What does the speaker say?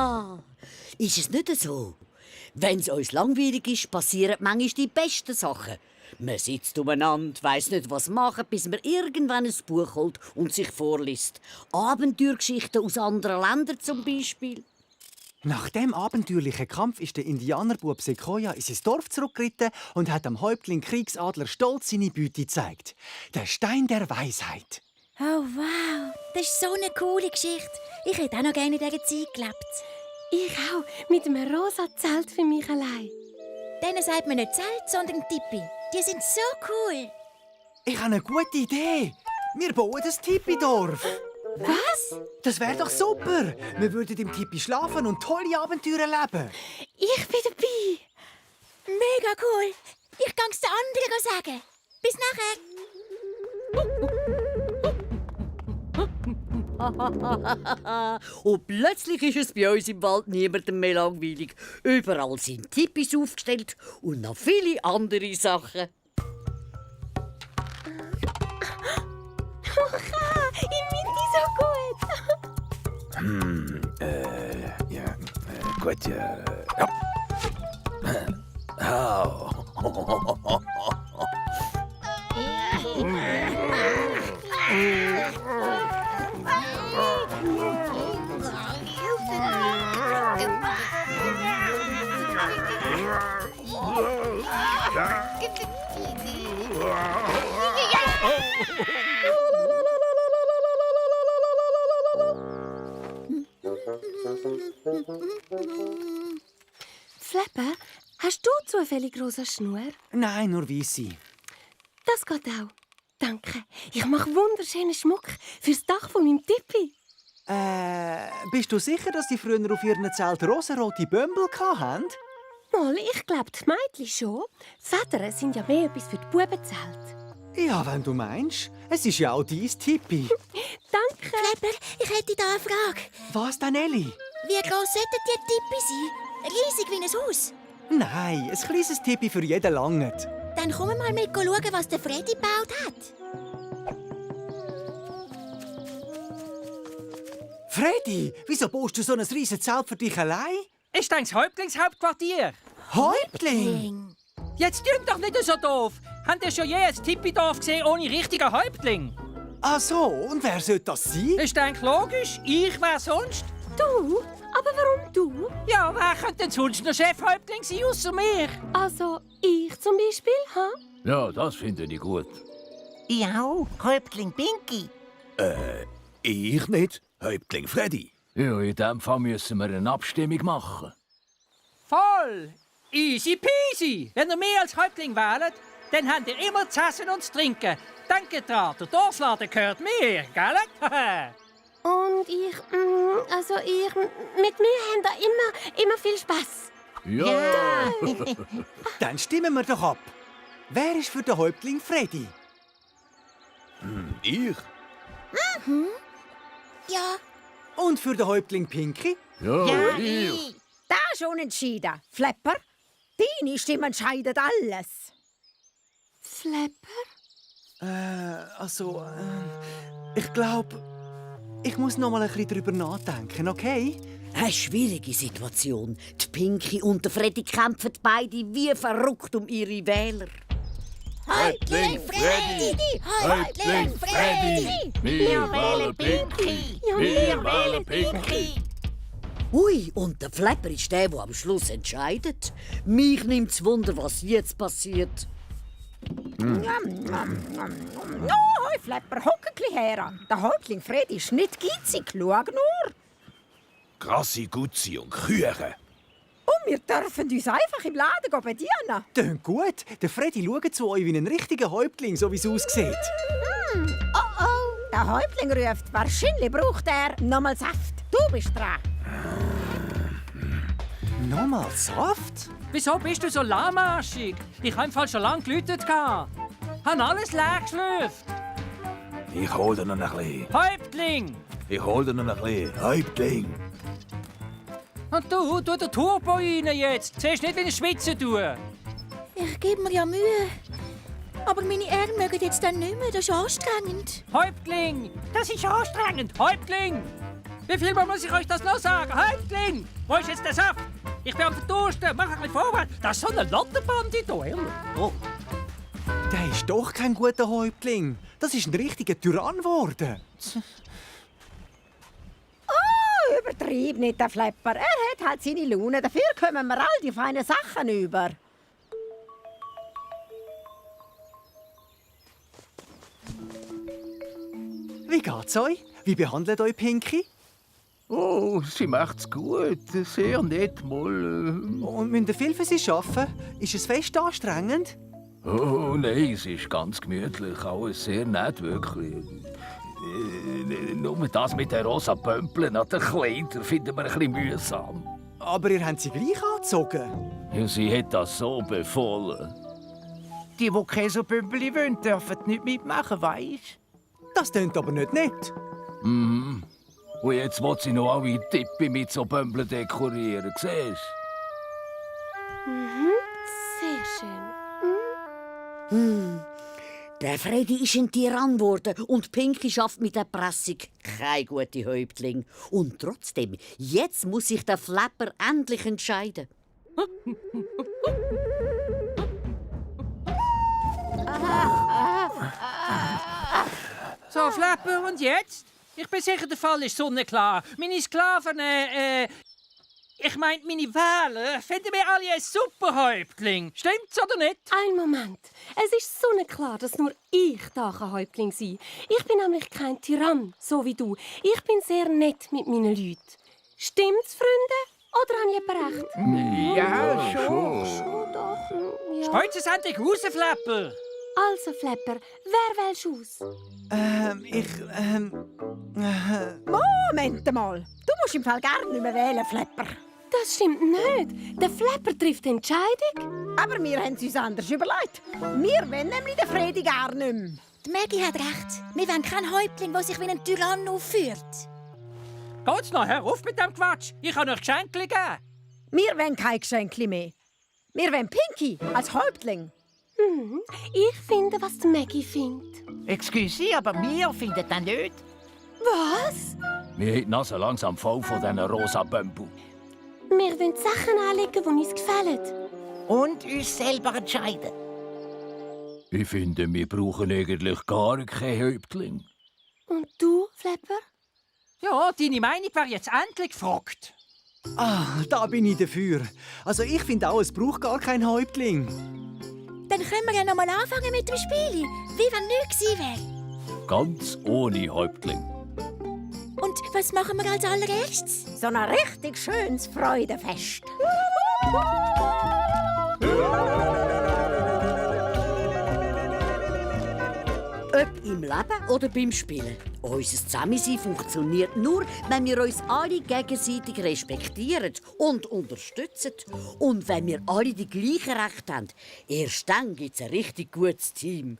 Ah, ist es nicht so? Wenn es uns langweilig ist, passieren manchmal die besten Sachen. Man sitzt umeinander, weiss nicht, was machen, bis man irgendwann ein Buch holt und sich vorliest. Abenteuergeschichten aus anderen Ländern zum Beispiel. Nach dem abenteuerlichen Kampf ist der Indianerbub Sequoia in sein Dorf zurückgeritten und hat dem Häuptling Kriegsadler stolz seine Beute gezeigt. Der Stein der Weisheit. Oh wow, das ist so eine coole Geschichte. Ich hätte auch noch gerne in dieser Zeit gelebt. Ich auch, mit einem rosa Zelt für mich allein. Denen sagt man nicht Zelt, sondern Tippi. Die sind so cool. Ich habe eine gute Idee. Wir bauen das Tipi-Dorf. Was? Das wäre doch super. Wir würden im Tipi schlafen und tolle Abenteuer erleben. Ich bin dabei. Mega cool. Ich kann es den anderen sagen. Bis nachher. Und plötzlich ist es bei uns im Wald niemandem mehr langweilig. Überall sind Tippis aufgestellt und noch viele andere Sachen. Ich finde die so gut. Gut, ja. Au. Flapper, hast du zufällig rosa Schnur? Nein, nur weisse. Das geht auch. Danke. Ich mache wunderschönen Schmuck fürs Dach von meinem Tippi. Bist du sicher, dass die früher auf ihren Zelt rosarote Bömbel hatten? Mal, ich glaube, die Mädchen schon. Federn sind ja mehr etwas für die Bubenzelte. Ja, wenn du meinst. Es ist ja auch dein Tippi. Danke. Flapper, ich hätte da eine Frage. Was denn, Elli? Wie groß sollten die Tippi sein? Riesig wie ein Haus. Nein, ein kleines Tippi für jeden langt. Dann komm mal mit schauen, was der Freddy gebaut hat. Freddy, wieso baust du so ein riesiges Zelt für dich allein? Ist das Häuptlingshauptquartier? Häuptling! Jetzt tun doch nicht so doof. Habt ihr schon je ein Tippidorf gesehen ohne richtigen Häuptling? Ach so, und wer soll das sein? Ist eigentlich logisch? Ich, wer sonst? Du? Aber warum du? Ja, wer könnte denn sonst noch Chefhäuptling sein, außer mir? Also, ich zum Beispiel, ha? Ja, das finde ich gut. Ich auch, Häuptling Pinky. Ich nicht, Häuptling Freddy. Ja, in dem Fall müssen wir eine Abstimmung machen. Voll! Easy peasy! Wenn ihr mich als Häuptling wählt, dann habt ihr immer zu essen und zu trinken. Denkt dran, der Dorfladen gehört mir, gell? Und ich, mit mir haben da immer viel Spaß. Ja! Dann stimmen wir doch ab. Wer ist für den Häuptling Freddy? Ich? Ja, Und für den Häuptling Pinky? Ja, ich. Da schon entschieden. Flapper, deine Stimme entscheidet alles. Flapper? Ich glaube, ich muss noch mal ein bisschen drüber nachdenken, okay? Eine schwierige Situation. Die Pinky und der Freddy kämpfen beide wie verrückt um ihre Wähler. Häuptling Freddy! Häuptling Freddy! Wir wählen Pinky! Wir wählen Pinky! Ui, und der Flapper ist der am Schluss entscheidet. Mich nimmt's Wunder, was jetzt passiert. Hoi, Flapper, hock ein bisschen her. Der Häuptling Freddy ist nicht geizig, schau nur. Krasse Gutzi und Küche. Und wir dürfen uns einfach im Laden bedienen. Tönt gut. Der Freddy schaut zu euch wie ein richtiger Häuptling, so wie es aussieht. Oh, der Häuptling ruft, wahrscheinlich braucht er nochmal Saft. Du bist dran. Nochmal Saft? Wieso bist du so lahmarschig? Ich habe im Fall schon lange geläutet. Habe alles leer geschlürft. Ich hol dir noch ein bisschen. Häuptling! Ich hol dir noch ein bisschen. Häuptling. Und du den Turbo rein jetzt. Siehst nicht, wie ich schwitzen tue. Ich gebe mir ja Mühe. Aber meine Arme mögen jetzt dann nicht mehr. Das ist anstrengend. Häuptling! Das ist anstrengend. Häuptling! Wie viel Mal muss ich euch das noch sagen? Häuptling, wo ist jetzt der Saft? Ich bin am Verdursten, mach ein bisschen vorwärts. Das ist so eine Lotterbande hier, ehrlich. Oh. Der ist doch kein guter Häuptling. Das ist ein richtiger Tyrann geworden. Übertrieb nicht, der Flepper. Er hat halt seine Laune. Dafür kommen wir all die feinen Sachen über. Wie geht's euch? Wie behandelt euch Pinky? Oh, sie macht's gut. Sehr nett, mal. Und müsst ihr viel für sie arbeiten? Ist es fest anstrengend? Oh, nein, es ist ganz gemütlich. Alles sehr nett, wirklich. Nur das mit den rosa Pömpeln an den Kleidern finden wir ein bisschen mühsam. Aber ihr habt sie gleich angezogen. Ja, sie hat das so befohlen. Die keine so Pümpeli wollen, dürfen nicht mitmachen, weisst? Das klingt aber nicht nett. Mhm. Und jetzt will sie noch alle Tippi mit so Pömpeln dekorieren, siehst Sehr schön. Der Freddy ist ein Tyrann geworden und Pinky schafft mit Erpressung kein guter Häuptling. Und trotzdem, jetzt muss sich der Flepper endlich entscheiden. So, Flepper, und jetzt? Ich bin sicher, der Fall ist sonnenklar. Meine Sklaven, ich meine, meine Wähler finden mir alle ein super Häuptling. Stimmt's oder nicht? Ein Moment. Es ist sonnenklar, dass nur ich da Häuptling sein kann. Ich bin nämlich kein Tyrann, so wie du. Ich bin sehr nett mit meinen Leuten. Stimmt's, Freunde? Oder habe ich recht? Ja, schon. Schon doch. Ja. Speut es endlich raus, Flepper. Also, Flepper, wer wählst du aus? Moment mal. Du musst im Fall gar nicht mehr wählen, Flepper. Das stimmt nicht. Der Flepper trifft die Entscheidung. Aber wir haben es uns anders überlegt. Wir wollen nämlich den Freddy gar nicht mehr. Die Maggie hat recht. Wir wollen keinen Häuptling, der sich wie ein Tyrann aufführt. Geht's noch, hör auf mit dem Quatsch. Ich kann euch Geschenke geben. Wir wollen kein Geschenk mehr. Wir wollen Pinky als Häuptling. Ich finde, was die Maggie findet. Excuse, aber wir finden das nicht. Was? Mir hat die Nase langsam voll von diesen rosa Pömpeln. Wir wollen Sachen anlegen, die uns gefallen. Und uns selber entscheiden. Ich finde, wir brauchen eigentlich gar keinen Häuptling. Und du, Flepper? Ja, deine Meinung wäre jetzt endlich gefragt. Ah, da bin ich dafür. Also ich finde auch, es braucht gar keinen Häuptling. Dann können wir ja noch mal anfangen mit dem Spiel. Wie wenn nichts gewesen wäre. Ganz ohne Häuptling. Und was machen wir als allererstes? So ein richtig schönes Freudenfest. Ob im Leben oder beim Spielen. Unser Zusammensein funktioniert nur, wenn wir uns alle gegenseitig respektieren und unterstützen. Und wenn wir alle die gleichen Rechte haben. Erst dann gibt es ein richtig gutes Team.